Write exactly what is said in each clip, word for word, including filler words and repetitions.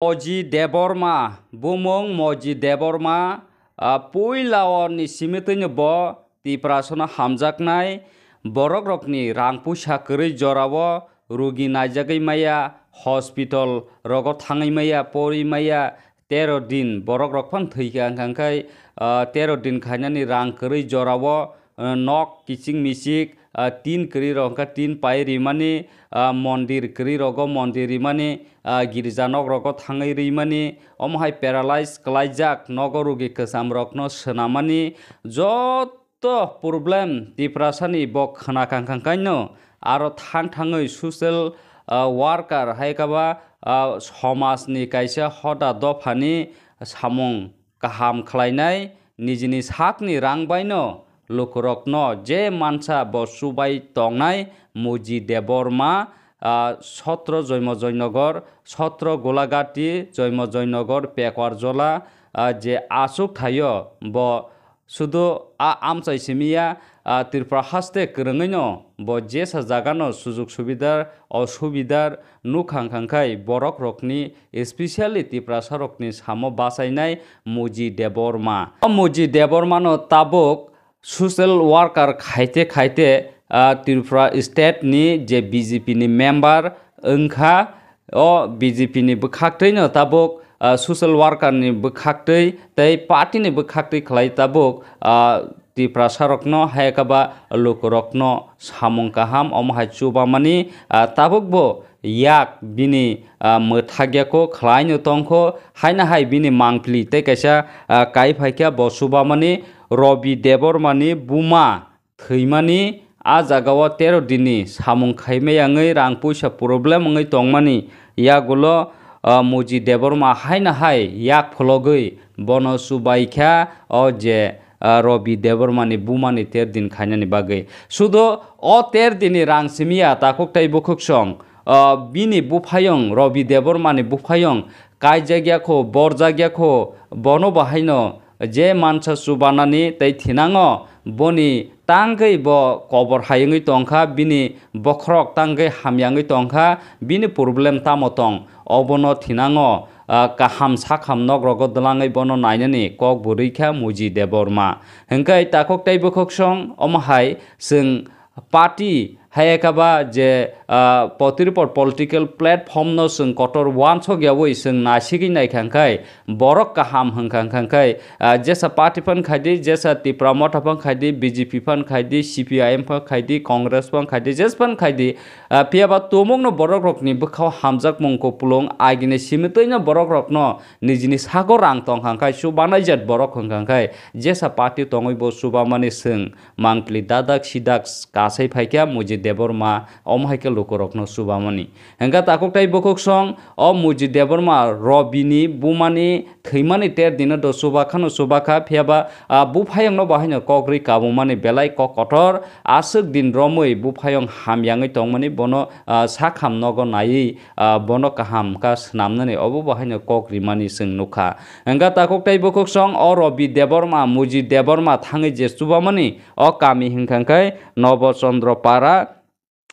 Moji Debbarma, bumung Moji Debbarma, ah, puila o ni simi twi no bo Tiprasano hamjaknai, borok rokni rang puisa kwrwi jorao rugi naijagwi maya, hospital rogo thangwi maya, porwi maya, tero din borok rok phano thwikha, hwnkha khe, ah, tero din khainani rang kwrwi jorao, ah, nok kiching michik, ah, tin kwrwi rok hwnkha tin pai rimani, ah, mondir kwrwi rogo mondir rimani, ah, girja nok rogo thangwi rimani, omo hai paralyze kwlaijak nogo rugi kwcham rokno swnamani, joto problem Tiprasani bo khna kang kang kaino aro thang thangwi social, ah, worker hai khe ba, ah, somajni kaisa hoda dophani samung kaham khlainai, nijini sakni rang baino lukurokno je mansa bo chubai tongnai Muji Debbarma, ah, sotro Joimojoynagar, sotro Golagati, Joimojoynagar, Pekwarjola, ah, je achuk thaio bo sudu a amchai simi ya, ah, Tripura haste kwrwngwino bo jesa jagano sujug subidar, osubidar nukha hwnkha khe borok rokni, especially Tiprasa rokni samo bachainai Muji Debbarma. O Muji Debbarmano tabuk social worker khaite khaite, ah, Tripura state ni je B J P ni member wngkha, o B J P ni bwkhaktwi no tabuk, ah, social worker ni bwkhaktwi tei party ni bwkhaktwi khlai tabuk, ah, Tiprasa rokno hai khe ba lukurokno samung kaham omo hai chubamani, ah, tabuk bo yak bini, ah, mwthagya kho khlai no tong kho, haino hai bini mangpili tei kaisa, ah, kai phai khe bo chubamani Robi Debbarma ni buma thwimani, a jagao tero dinni samung khaimai yangwi rang puisa problem wngwi tongmani yagulo, ah, Muji Debbarma haino hai yak phologwi bono chubai kha o je, ah, Robi Debbarma ni buma ni ter din khainani bagwi. Sudo o ter dinni rang simi ya takhuk tei bukhuk song, ah, bini buphayung, Robi Debbarma ni buphayung kaijak ya kho, borjak ya kho, bono bo haino je mansa chubanani tei thinango boni tangwi bo kobor hai wngwi tongkha, bini bokhorok tangwi hamya wngwi tongkha, bini problem tamo tong, obono thinango, ah, kaham sakham nok rogo dwlangwi bono nainani kok bo rwi kha Muji Debbarma. Hwnkhe takhuk tei bukhuk song omo hai chwng party hai khe ba je, ah, potiripor political platform no chwng kotor wansok yaui chwng naisigwi naikha hwnkhe borok kaham hwnkha hwnkha hwnkhe, ah, jesa party phan khaidi, jesa Tipra Motha phan khaidi, B J P phan khaidi, C P I M phan khaidi, Congress phan khaidi, jes phan khaidi, ah, phiya ba tumung no borok rokni bwkhao hamjakmung kupulung agini simitwi no borok rokno nijini sago rang tongkha hwnkhe chubanai jat borok hwnkha hwnkhe jesa party tongwi bo chubamani chwng mangpili dadak sidak kasai phaikha Muji Debbarma, omo hai khe lukurokno chubamani. Hwnkhe takhuk tei bukhuk song o Muji Debbarma Robini bumani thwimani ter dino do chubakhano chubakha, phiya ba, ah, buphayungno bo haino kok rwi kabumani belai kok kotor, aswk din romwi buphayung hamyangwi tongmani bono, ah, sakham nogo naiwi, ah, bono kaham kha swnamnani obo bo haino kok rimani chwng nukha. Hwnkhe takhuk tei bukhuk song o Robi Debbarma, Muji Debbarma thangwi je chubamani o kami hwnkha khe Nobo Chandra Para,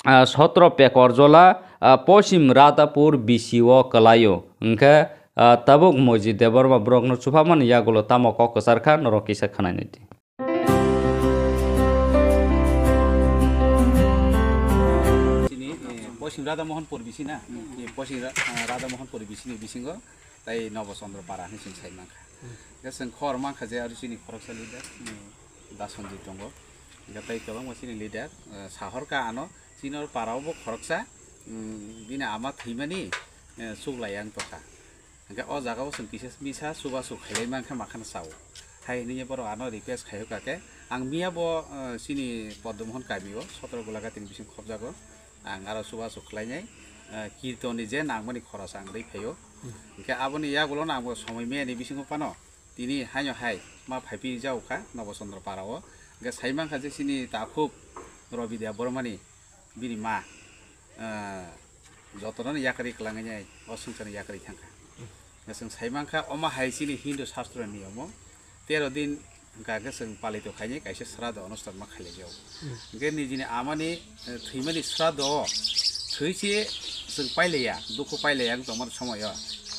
ah, sotro Pekorjola, ah, Poschim Radhapur B C o kwlaio. Hwnkhe, ah, tabuk Muji Debbarma borokno chubamani yagulo tamo kok kwchar kha norok kisa khwnainai di. Chini, eh, Poschim Radha Mohanpur bisi na? Eh, Poschim Ra-, ah, Radha Mohanpur bisi ni bisingo tai Nobo Chandra Para hinwi chwng sai mankha. Hwnkhe chwng khor mankha je aro chini khoroksa leader, eh, Da Sanjay tongo. Hwnkhe tai kwbangma chini leader, eh, sahor ka ano, chini oro para o bo khoroksa, mm, bini ama thwimani, eh, chuklai ang tongkha. Hwnkhe o jaga o chwng kisa misa chubachu khailai mankha makhano chao. Hai hinwi borok ano request khaio kake. Ang miya bo, eh, chini Padma Mohon kami o, sotro Golaghati ni bising khobjago. Ang aro chubachu khlainai, eh, kirtoni je nangmani khoroksa ang rwi phaio. Hwnkhe aboni yagulo no ang bo somoi maya ni bisingo phano tini haino hai ma phaipi jago kha Nobo Chandra Para o. Hwnkhe sai mankha je chini takhuk Robi Debbarma ni bini ma, ah, jotono yakarwi kwlangwi nai o swngcharno yakarwi thangkha. Chwng sai mankha, omo hai chini Hindu Shastro ni niyomo, tero din hwnkha khe chwng palito khainai kaisa sraddho onusthan ma khailaijago. Hwnkhe nijini amani, eh, thwimani sraddho o thwi se chwng pailaiya, dukhu pailaiya wng tongmani somoio.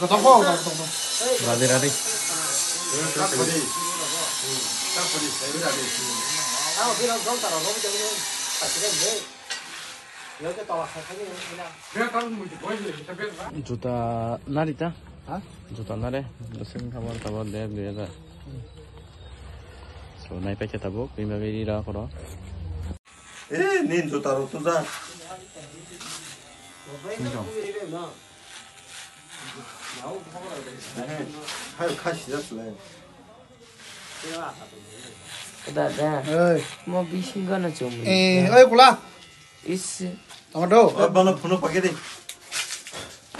Gotok kho, gotok kho. Rade, rade. Juta nari ta? Ha? Juta nare. Doseng khabar tabar de dui hajar. So, nai paikha tabuk, bini bagwi ri ra khoro. Eh, nin juta rok tuja. Hai, khai sijak le. Dada, oi, mo bisingo no chum. Eh, oi, kula. Is. Tama do. Oi, bana phone pakhe de.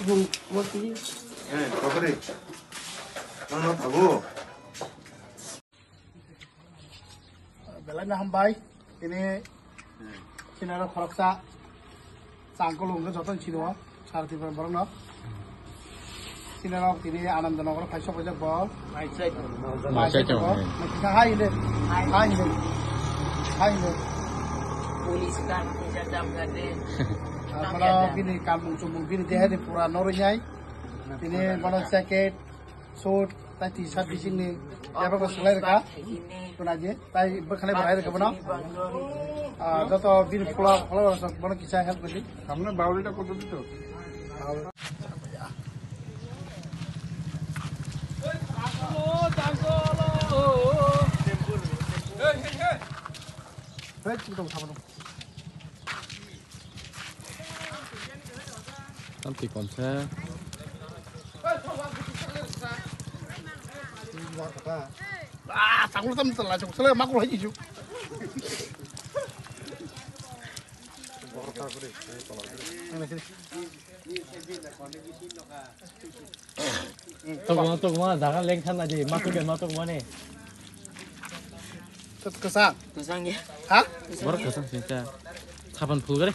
Hum, mo ti. Eh, pakhe de. Mana tabo. Belai no hambai. Ini sinaro khoroksa. Changkolo hwnkhe joto ni sinio, Sara Tripura borokno. Sinirok tini Anandanagar phai sok paijak bo. Phai sok, phai sok bo. Hai le, hai le, hai le. Police ka jab jab karte. Bono bini kamung chumung bini deha ni pura noroi nai. Tini bono jacket, suit, Tai tisa bising ni eba ko sulai reka. Tuna je, tai bwkhanai barai reka bono. Ah, joto bini pula, pula rok bono kisa help kodi. Samne boundary ta koto dito. Hei, chikon tong, thamono. Tamtwi komsa. Ah, saklo tam tala, saklo makul hai ju. Tokma, tokma, jaga lengkha na di, matuk ya, matuk mane. Tet kesa. Kosang ya. Ha? Borok kosang singsa. Sapan phul gare.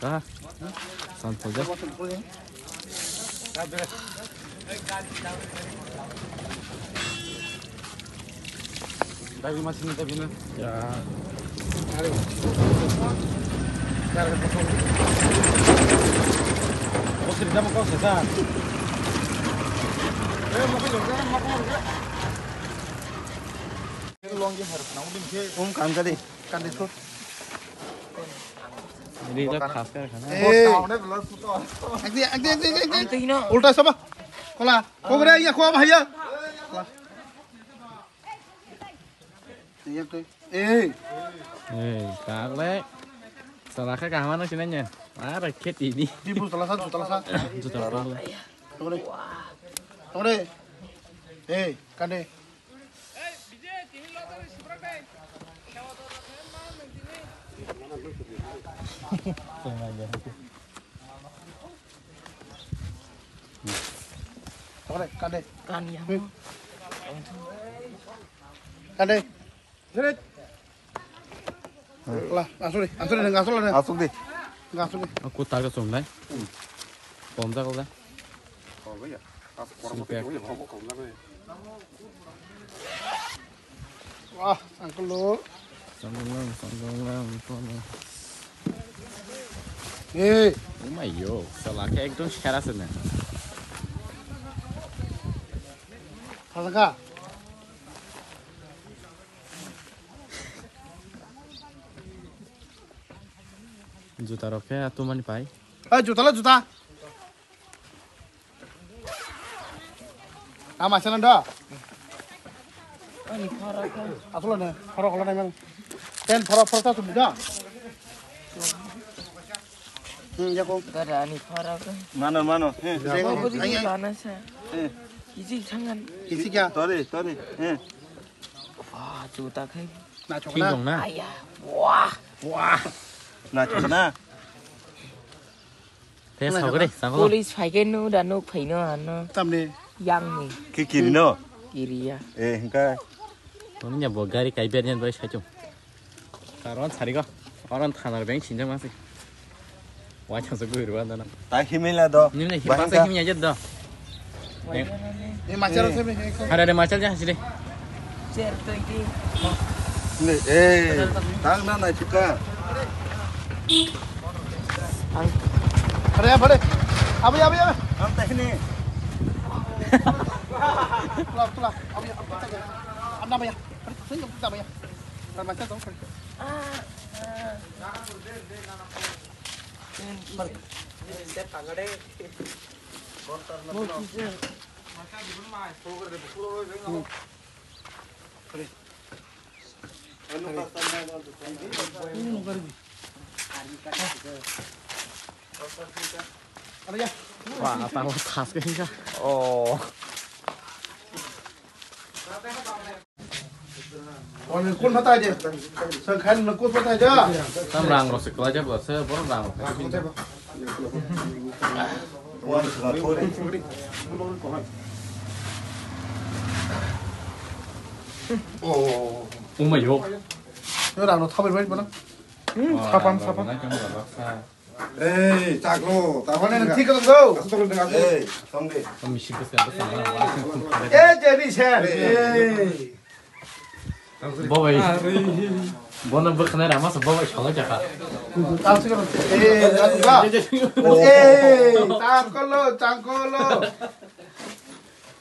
Ka? Sapan phul ja. Dabi masini dabi na. Ya. Are. Kar ka kosong. Kosiri damo kau sesa. Eh, mau kau jangan, mau kau jangan. Long je harus nang udim ke. Um, kan ka di. Kan di thut. Ini dah khas kar khana. Eh. Agdi, agdi, agdi, agdi, agdi. Ulta saba. Kola. Kogre ya, kho bahaya. Iya, tuh. Eh. Eh, tak le. Salah kah mana sini nya? Ada kit ini. Di bus talasa, bus talasa. Juta berapa? Tunggu deh. Tunggu deh. Eh, kan deh. Kande. Kande. Kande. Lah, asuk di, asuk di, asuk di. Asuk di. Asuk di. Aku tak sung nai. Pom tak lah. Wah, sangkulu. Sangkulu, sangkulu, sangkulu. Hey. Oh my yo, sala ke ekdom sera se na. Khasaka. Juta rok khe atumani pai. Hey, juta la juta. Ama sana da. Ani khara kha. Aslo ne, khara khara nai mang. Ten khara khara ta tu da. Hmm, ya ko. Gara ani khara kha. Mano, mano. He, Ko budi lana sa. He. Isi changan. Isi kya? Tore, tore. He. Wah, juta khai. Na chok na. Aya. Wah. Wah. Na chok na. Tei sogri, sangkolo. Police phai khe no da nuk phai no ano. Tamni. Yang ni. Ki kiri no? Kiri ya. Eh, hingka. Toni nya bo gari kai ber nyen bai saichung. Karon sari go. Oron thanar beng sinjang masi. Wai chang sogri ruwa dana. Ta himila do. Ni ni himasa himya jed do. Himachal se bhi hai ko. Hara de Himachal ja sile. Chair twenty. Ne, eh, tang na na chika. Are, are. Abi, abi, abi. Ang teh ni. Tula, tula. Abi, abi, abi. Anna bhaiya. Are, sing kita bhaiya. Himachal dong. Wah, apa mau tas ke hingga? Oh. Kon phatai de. Sangkhan na ko phatai de. Tam rang rok se kwlai jabo se, bor rang rok. Oh. Oh my god. Yo rang rok thabai bai bana. Hmm, sapan, sapan. Ei, chaklo. Tabone nang thik kong go. Asuk tong deng asuk. Ei, tong de. Misi bwsa bwsa. Eh, jadi sir. Ei. Babai. Bono bwkhanai rama sa babai solo jaka. Asuk. Eh, asuk ba. Eh, chaklo, chaklo.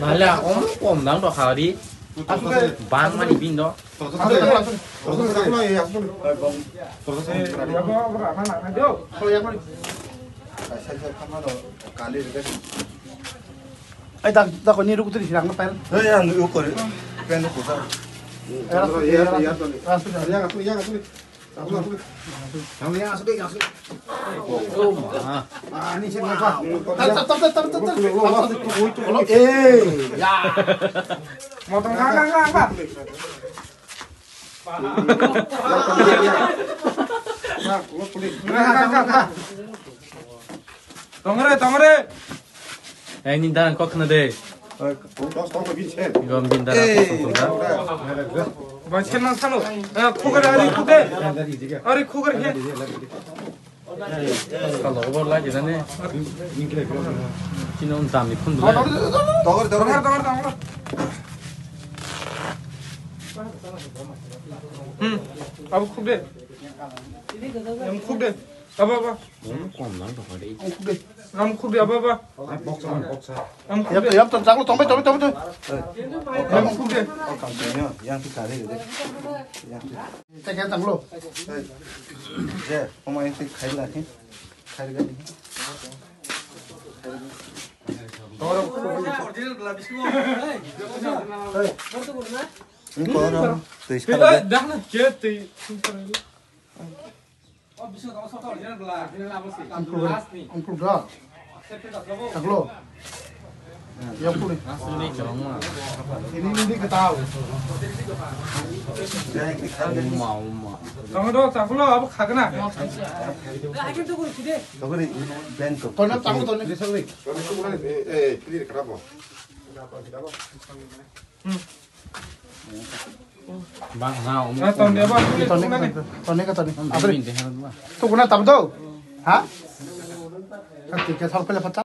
Mala om kom dang do khari. Bang mani bin do. Ai, dak, dak, ni ruk tu di sirang pen. Hei, ang yuk kori. Pen ko sa. Yang asli, yang asli, yang asli. Yang asli, yang asli. Oh, ma. Ah, ni sih apa? Tar, tar, tar, tar, tar, tar. Eh, ya. Motong kang, kang, kang, kang. Tongre, tongre. Ai, ni dan kok na de. Gom bin dan kok na de. Ba, chen nang salo. Eh, khugar, ari khugar. Ari khugar he. Kalo bor lagi dane. Chino dam ni phun bela. Dogor, dogor. Dogor, dogor, dogor. Hmm. Abu khuk de. Em khuk de. Aba, aba. Kom lang to khade. Em khuk de. Am khuk de, aba, aba. Box, box. Am khuk de. Yap, yap, tong, tong, tong, tong, tong. Am khuk de. Yang tu kare de. Yang tu. Tengke tanglo. Je, oma yang tik khai la khe. Khai ga ni. Toro. Ni koro. Tui skala de. Dah na je tui. Uncle, uncle da. Taglo. Yang kuli. Ini, ini kita tahu. Uma, uma. Tong do, taglo, abo khagna. Togori, ben to. Tona, taglo, tona. Eh, eh, clear kara bo. Hmm. Bang na om. Na ton de ba tu Toni ka toni. Toni ka toni. Abri. Ini deh, apa? Tu kuna tabdo? Ha? Kan tiga sal pele pata.